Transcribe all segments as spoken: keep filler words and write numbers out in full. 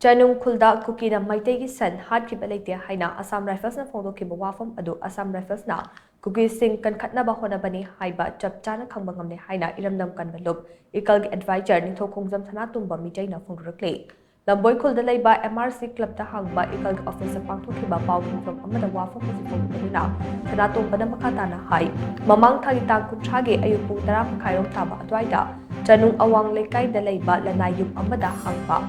ꯆꯅꯨꯡ ꯈꯨꯜꯗ ꯀꯨꯀꯤꯅ ꯃꯩꯇꯩꯒꯤ ꯁꯟ ꯍꯥꯠꯈꯤꯕ ꯂꯩꯇꯦ ꯍꯥꯏꯅ ꯑꯁꯥꯝ ꯔꯥꯏꯐꯜꯁꯅ ꯐꯣꯡꯗꯣꯛꯈꯤꯕ ꯋꯥꯐꯝ ꯑꯗꯨ ꯑꯁꯥꯝ ꯔꯥꯏꯐꯜꯁꯅ ꯀꯨꯀꯤꯁꯤꯡ ꯀꯟꯈꯠꯅꯕ ꯍꯣꯠꯅꯕꯅꯤ ꯍꯥꯏꯕ ꯆꯞ ꯆꯥꯅ ꯈꯪꯕ ꯉꯝꯂꯦ ꯍꯥꯏꯅ ꯏꯔꯝꯗꯝ ꯀꯟꯕ ꯂꯨꯞ ꯏꯀꯜꯒꯤ ꯑꯦꯗꯚꯥꯏꯖꯔ ꯅꯤꯡꯊꯧ ꯈꯣꯡꯖꯝ ꯁꯅꯥꯇꯣꯝꯕ ꯃꯤꯇꯩꯅ ꯐꯣꯡꯗꯣꯔꯛꯂꯤ꯫ ꯂꯝꯕꯣꯏ ꯈꯨꯜꯗ ꯂꯩꯕ ꯑꯦꯝ ꯑꯥꯔ ꯁꯤ ꯀ꯭ꯂꯕꯇ ꯍꯥꯡꯕ ꯏꯀꯜꯒꯤ ꯑꯣꯐꯤꯁꯇ ꯄꯥꯡꯊꯣꯛꯈꯤꯕ ꯄꯥꯎ ꯄꯥꯎꯗꯝꯐꯝ ꯑꯃꯗ ꯋꯥꯐꯝ ꯑꯁꯤ ꯐꯣꯡꯗꯣꯛꯂꯗꯨꯅ ꯁꯅꯥꯇꯣꯝꯕꯅ ꯃꯈꯥ ꯇꯥꯅ ꯍꯥꯏ, ꯃꯃꯥꯡ ꯊꯥꯒꯤ ꯇꯥꯡ ꯀꯨꯟꯊ꯭ꯔꯥꯒꯤ ꯑꯌꯨꯛ ꯄꯨꯡ ꯇꯔꯥ ꯃꯈꯥꯏꯔꯣꯝ ꯇꯥꯕ ꯑꯗꯨꯋꯥꯏꯗ ꯆꯅꯨꯡ ꯑꯋꯥꯡ ꯂꯩꯀꯥꯏꯗ ꯂꯩꯕ ꯂꯅꯥꯏ ꯌꯨꯝ ꯑꯃꯗ ꯍꯥꯡꯕ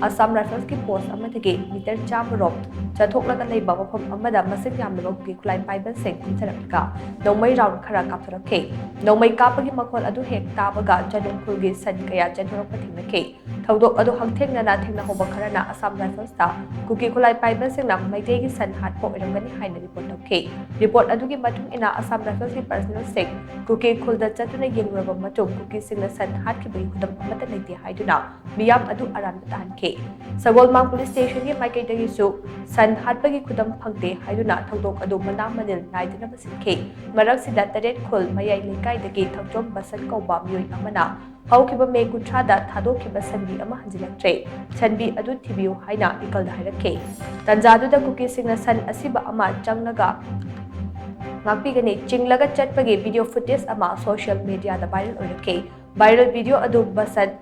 ꯑꯁꯥꯝ ꯔꯥꯏꯐꯜꯁꯀꯤ ꯄꯣꯁ ꯑꯃꯗꯒꯤ ꯃꯤꯇꯔ ꯆꯥꯝꯃꯔꯣꯝ ꯆꯠꯊꯣꯛꯂꯒ ꯂꯩꯕ ꯃꯐꯝ ꯑꯃꯗ ꯃꯁꯤꯡ ꯌꯥꯝꯂꯕ ꯀꯨꯀꯤ ꯈꯨꯠꯂꯥꯏ ꯄꯥꯏꯕꯁꯤꯡ ꯀꯨꯝꯊꯔꯛꯂꯒ ꯅꯣꯡꯃꯩ ꯔꯥꯎꯟ ꯈꯔ ꯀꯥꯞꯊꯣꯔꯛꯈꯤ꯫ ꯅꯣꯡꯃꯩ ꯀꯥꯞꯄꯒꯤ ꯃꯈꯣꯜ ꯑꯗꯨ ꯍꯦꯛ ꯇꯥꯕꯒ ꯆꯅꯨꯡ ꯈꯨꯜꯒꯤ ꯁꯟ ꯀꯌꯥ ꯆꯦꯟꯊꯣꯔꯛꯄ ꯊꯦꯡꯅꯈꯤ꯫ ꯊꯧꯗꯣꯛ ꯑꯗꯨ ꯍꯛꯊꯦꯡꯅꯅ ꯊꯦꯡꯅꯍꯧꯕ ꯈꯔꯅ ꯑꯁꯥꯝ ꯔꯥꯏꯐꯜꯁꯇ ꯀꯨꯀꯤ ꯈꯨꯠꯂꯥꯏ ꯄꯥꯏꯕꯁꯤꯡꯅ ꯃꯩꯇꯩꯒꯤ ꯁꯟ ꯍꯥꯠꯄ ꯑꯣꯏꯔꯝꯒꯅꯤ ꯍꯥꯏꯅ ꯔꯤꯄꯣꯔꯠ ꯇꯧꯈꯤ꯫ ꯔꯤꯄꯣꯔꯠ ꯑꯗꯨꯒꯤ ꯃꯇꯨꯡ ꯏꯟꯅ ꯑꯁꯥꯝ ꯔꯥꯏꯐꯜꯁꯀꯤ ꯄꯔꯁꯅꯦꯜꯁꯤꯡ ꯀꯨꯀꯤ ꯈꯨꯜꯗ ꯆꯠꯇꯨꯅ ꯌꯦꯡꯂꯨꯔꯕ ꯃꯇꯨꯡ ꯀꯨꯀꯤꯁꯤꯡꯅ ꯁꯟ ꯍꯥꯠꯈꯤꯕꯒꯤ ꯈꯨꯗꯝ ꯑꯃꯠꯇ ꯂꯩꯇꯦ ꯍꯥꯏꯗꯨꯅ ꯃꯤꯌꯥꯝ ꯑꯗꯨ ꯑꯔꯥꯟꯕ ꯇꯥꯍꯟꯈꯤ꯫ ꯁꯒꯣꯜꯃꯥꯡ ꯄꯨꯂꯤꯁ ꯁ꯭ꯇꯦꯁꯟꯒꯤ ꯃꯥꯏꯀꯩꯗꯒꯤꯁꯨ ꯁꯟ ꯍꯥꯠꯄꯒꯤ ꯈꯨꯗꯝ ꯐꯪꯗꯦ ꯍꯥꯏꯗꯨꯅ ꯊꯧꯗꯣꯛ ꯑꯗꯨ ꯃꯅꯥ ꯃꯅꯤꯜ ꯅꯥꯏꯗꯅꯕ ꯁꯤꯟꯈꯤ꯫ ꯃꯔꯛꯁꯤꯗ ꯇꯔꯦꯠ ꯈꯨꯜ ꯃꯌꯥꯏ ꯂꯩꯀꯥꯏꯗꯒꯤ ꯊꯧꯆꯣꯝ ꯕꯁꯟ ꯀꯧꯕ ꯃꯤꯑꯣꯏ ꯑꯃꯅ ꯍꯧꯈꯤꯕ ꯃꯦ ꯀꯨꯟꯊ꯭ꯔꯥꯗ ꯊꯥꯗꯣꯛꯈꯤꯕ ꯁꯟꯕꯤ ꯑꯃ ꯍꯟꯖꯤꯜꯂꯛꯇ꯭ꯔꯦ, ꯁꯟꯕꯤ ꯑꯗꯨ ꯊꯤꯕꯤꯌꯨ ꯍꯥꯏꯅ ꯏꯀꯜꯗ ꯍꯥꯏꯔꯛꯈꯤ꯫ ꯇꯟꯖꯥꯗꯨꯗ ꯀꯨꯀꯤꯁꯤꯡꯅ ꯁꯟ ꯑꯁꯤꯕ ꯑꯃ ꯆꯪꯂꯒ ꯉꯥꯛꯄꯤꯒꯅꯤ ꯆꯤꯡꯂꯒ ꯆꯠꯄꯒꯤ ꯚꯤꯗꯤꯑꯣ ꯐꯨꯇꯦꯖ ꯑꯃ ꯁꯣꯁꯤꯌꯦꯜ ꯃꯤꯗꯤꯌꯥꯗ ꯚꯥꯏꯔꯦꯜ ꯑꯣꯏꯔꯛꯈꯤ꯫ ꯚꯥꯏꯔꯦꯜ ꯚꯤꯗꯤꯑꯣ ꯑꯗꯨ ꯕꯁꯟ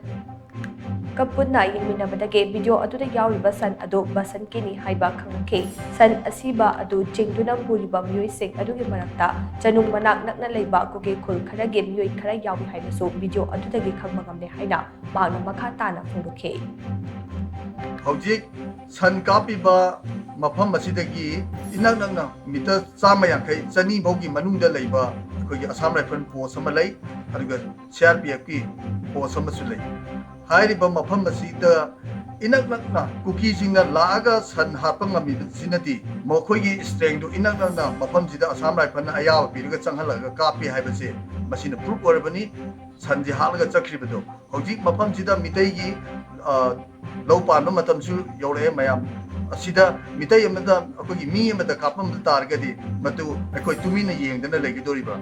ꯀ ꯄꯨꯟꯅ ꯌꯦꯡꯃꯤꯟꯅꯕꯗꯒꯤ ꯚꯤꯗꯤꯑꯣ ꯑꯗꯨꯗ ꯌꯥꯎꯔꯤꯕ ꯁꯟ ꯑꯗꯨ ꯕꯁꯟꯀꯤꯅꯤ ꯍꯥꯏꯕ ꯈꯪꯂꯛꯈꯤ꯫ ꯁꯟ ꯑꯁꯤꯕ ꯑꯗꯨ ꯆꯤꯡꯗꯨꯅ ꯄꯨꯔꯤꯕ ꯃꯤꯑꯣꯏꯁꯤꯡ ꯑꯗꯨꯒꯤ ꯃꯔꯛꯇ ꯆꯅꯨꯡ ꯃꯅꯥꯛ ꯅꯛꯅ ꯂꯩꯕ ꯀꯨꯀꯤ ꯈꯨꯜ ꯈꯔꯒꯤ ꯃꯤꯑꯣꯏ ꯈꯔ ꯌꯥꯎꯏ ꯍꯥꯏꯕꯁꯨ ꯚꯤꯗꯤꯑꯣ ꯑꯗꯨꯗꯒꯤ ꯈꯪꯕ ꯉꯝꯂꯦ ꯍꯥꯏꯅ ꯃꯍꯥꯛꯅ ꯃꯈꯥ ꯇꯥꯅ ꯐꯣꯡꯗꯣꯛꯈꯤ꯫ ꯍꯧꯖꯤꯛ ꯁꯟ ꯀꯥꯞꯄꯤꯕ ꯃꯐꯝ ꯑꯁꯤꯗꯒꯤ ꯏꯅꯛ ꯅꯛꯅ ꯃꯤꯇꯔ ꯆꯥꯝꯃ ꯌꯥꯡꯈꯩ, ꯆꯅꯤ ꯐꯥꯎꯒꯤ ꯃꯅꯨꯡꯗ ꯂꯩꯕ ꯑꯩꯈꯣꯏꯒꯤ ꯑꯁꯥꯝ ꯔꯥꯏꯐꯜ ꯄꯣꯁ ꯑꯃ ꯂꯩ, ꯑꯗꯨꯒ ꯁꯤ ꯑꯥꯔ ꯄꯤ ꯑꯦꯐꯀꯤ ꯄꯣꯁ ꯑꯃꯁꯨ ꯂꯩ꯫ ꯍꯥꯏꯔꯤꯕ ꯃꯐꯝ ꯑꯁꯤꯗ ꯏꯅꯛ ꯅꯛꯅ ꯀꯨꯀꯤꯁꯤꯡꯅ ꯂꯥꯛꯑꯒ ꯁꯟ ꯍꯥꯠꯄ ꯉꯝꯃꯤꯕꯁꯤꯅꯗꯤ ꯃꯈꯣꯏꯒꯤ ꯁ꯭ꯇ꯭ꯔꯦꯡꯗꯨ ꯏꯅꯛ ꯅꯛꯅ ꯃꯐꯝꯁꯤꯗ ꯑꯁꯥꯝ ꯔꯥꯏꯐꯜꯅ ꯑꯌꯥꯕ ꯄꯤꯔꯒ ꯆꯪꯍꯜꯂꯒ ꯀꯥꯞꯄꯤ ꯍꯥꯏꯕꯁꯦ ꯃꯁꯤꯅ ꯄ꯭ꯔꯨꯐ ꯑꯣꯏꯔꯕꯅꯤ꯫ ꯁꯟꯁꯤ ꯍꯥꯠꯂꯒ ꯆꯠꯈ꯭ꯔꯤꯕꯗꯣ ꯍꯧꯖꯤꯛ ꯃꯐꯝꯁꯤꯗ ꯃꯤꯇꯩꯒꯤ, ꯑ, ꯂꯧ ꯄꯥꯟꯕ ꯃꯇꯝꯁꯨ ꯌꯧꯔꯛꯑꯦ ꯃꯌꯥꯝ꯫ ꯑꯁꯤꯗ ꯃꯤꯇꯩ ꯑꯃꯗ, ꯑꯩꯈꯣꯏꯒꯤ ꯃꯤ ꯑꯃꯗ ꯀꯥꯞꯂꯝꯕ ꯇꯥꯔꯒꯗꯤ, ꯃꯗꯨ ꯑꯩꯈꯣꯏ ꯇꯨꯃꯤꯟꯅ ꯌꯦꯡꯗꯅ ꯂꯩꯒꯗꯧꯔꯤꯕ?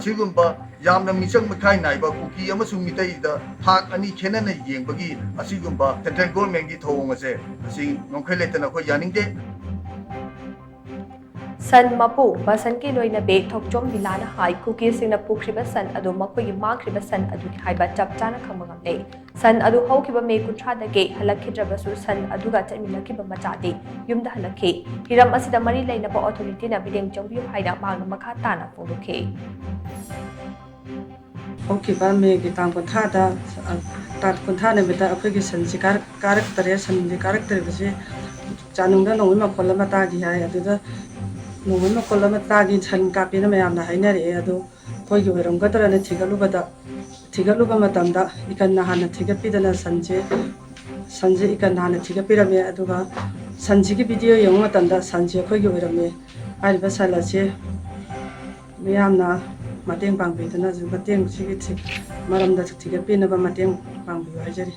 ꯑꯁꯤꯒꯨꯝꯕ ꯌꯥꯝꯅ ꯃꯤꯆꯪ ꯃꯤꯈꯥꯏ ꯅꯥꯏꯕ ꯀꯨꯀꯤ ꯑꯃꯁꯨꯡ ꯃꯤꯇꯩꯗ ꯊꯥꯛ ꯑꯅꯤ ꯈꯦꯠꯅꯅ ꯌꯦꯡꯕꯒꯤ ꯑꯁꯤꯒꯨꯝꯕ central governmentꯀꯤ ꯊꯧꯑꯣꯡ ꯑꯁꯦ, ꯑꯁꯤ ꯉꯝꯈꯩ ꯂꯩꯇꯅ ꯑꯩꯈꯣꯏ ꯌꯥꯅꯤꯡꯗꯦ꯫ ꯁꯟ ꯃꯄꯨ ꯕꯁꯟꯀꯤ ꯂꯣꯏꯅꯕꯤ ꯊꯣꯛꯆꯣꯝ ꯕꯤꯂꯥꯅ ꯍꯥꯏ, ꯀꯨꯀꯤꯁꯤꯡꯅ ꯄꯨꯈ꯭ꯔꯤꯕ ꯁꯟ ꯑꯗꯨ ꯃꯈꯣꯏꯒꯤ ꯃꯥꯡꯈ꯭ꯔꯤꯕ ꯁꯟ ꯑꯗꯨꯅꯤ ꯍꯥꯏꯕ ꯆꯞ ꯆꯥꯅ ꯈꯪꯕ ꯉꯝꯂꯦ꯫ ꯁꯟ ꯑꯗꯨ ꯍꯧꯈꯤꯕ ꯃꯦ ꯀꯨꯟꯊ꯭ꯔꯥꯗꯒꯤ ꯍꯜꯂꯛꯈꯤꯗ꯭ꯔꯕꯁꯨ, ꯁꯟ ꯑꯗꯨꯒ ꯆꯠꯃꯤꯟꯅꯈꯤꯕ ꯃꯆꯥꯗꯤ ꯌꯨꯝꯗ ꯍꯜꯂꯛꯈꯤ꯫ ꯍꯤꯔꯝ ꯑꯁꯤꯗ ꯃꯔꯤ ꯂꯩꯅꯕ ꯑꯣꯊꯣꯔꯤꯇꯤꯅ ꯃꯤꯠꯌꯦꯡ ꯆꯪꯕꯤꯌꯨ ꯍꯥꯏꯅ ꯃꯍꯥꯛꯅ ꯃꯈꯥ ꯇꯥꯅ ꯐꯣꯡꯗꯣꯛꯈꯤ꯫ ꯍꯧꯈꯤꯕ ꯃꯦꯒꯤ ꯇꯥꯡ ꯀꯨꯟꯊ꯭ꯔꯥꯗ ꯇꯥꯡ ꯀꯨꯟꯊ꯭ꯔꯥ ꯅꯨꯃꯤꯠꯇ ꯑꯩꯈꯣꯏꯒꯤ ꯁꯟꯁꯤ ꯀꯥꯔꯛ- ꯀꯥꯔꯛꯇꯔꯦ꯫ ꯁꯟꯁꯤ ꯀꯥꯔꯛꯇ꯭ꯔꯤꯕꯁꯤ ꯆꯥꯅꯨꯡꯗ ꯅꯣꯡꯃꯩ ꯃꯈꯣꯜ ꯑꯃ ꯇꯥꯈꯤ ꯍꯥꯏ꯫ ꯑꯗꯨꯗ ꯅꯣꯡꯃꯩ ꯃꯈꯣꯜ ꯑꯃ ꯇꯥꯈꯤ, ꯁꯟ ꯀꯥꯞꯄꯦꯅ ꯃꯌꯥꯝꯅ ꯍꯥꯏꯅꯔꯛꯑꯦ꯫ ꯑꯗꯨ ꯑꯩꯈꯣꯏꯒꯤ ꯑꯣꯏꯔꯝꯒꯗ꯭ꯔꯅ ꯊꯤꯒꯠꯂꯨꯕꯗ, ꯊꯤꯒꯠꯂꯨꯕ ꯃꯇꯝꯗ ꯏꯀꯟꯅ ꯍꯥꯟꯅ ꯊꯤꯒꯠꯄꯤꯗꯅ ꯁꯟꯁꯦ ꯁꯟꯁꯦ ꯏꯀꯟꯅ ꯍꯥꯟꯅ ꯊꯤꯒꯠꯄꯤꯔꯝꯃꯦ꯫ ꯑꯗꯨꯒ ꯁꯟꯁꯤꯒꯤ ꯚꯤꯗꯤꯑꯣ ꯌꯦꯡꯕ ꯃꯇꯝꯗ ꯁꯟꯁꯦ ꯑꯩꯈꯣꯏꯒꯤ ꯑꯣꯏꯔꯝꯃꯦ꯫ ꯍꯥꯏꯔꯤꯕ ꯁꯟ ꯑꯁꯤ ꯃꯤꯌꯥꯝꯅ ꯃꯇꯦꯡ ꯄꯥꯡꯕꯤꯗꯨꯅ ꯃꯇꯦꯡ ꯁꯤꯒꯤ ꯊꯤ- ꯃꯔꯝꯗ ꯊꯤꯒꯠꯄꯤꯅꯕ ꯃꯇꯦꯡ ꯄꯥꯡꯕꯤꯌꯨ ꯍꯥꯏꯖꯔꯤ꯫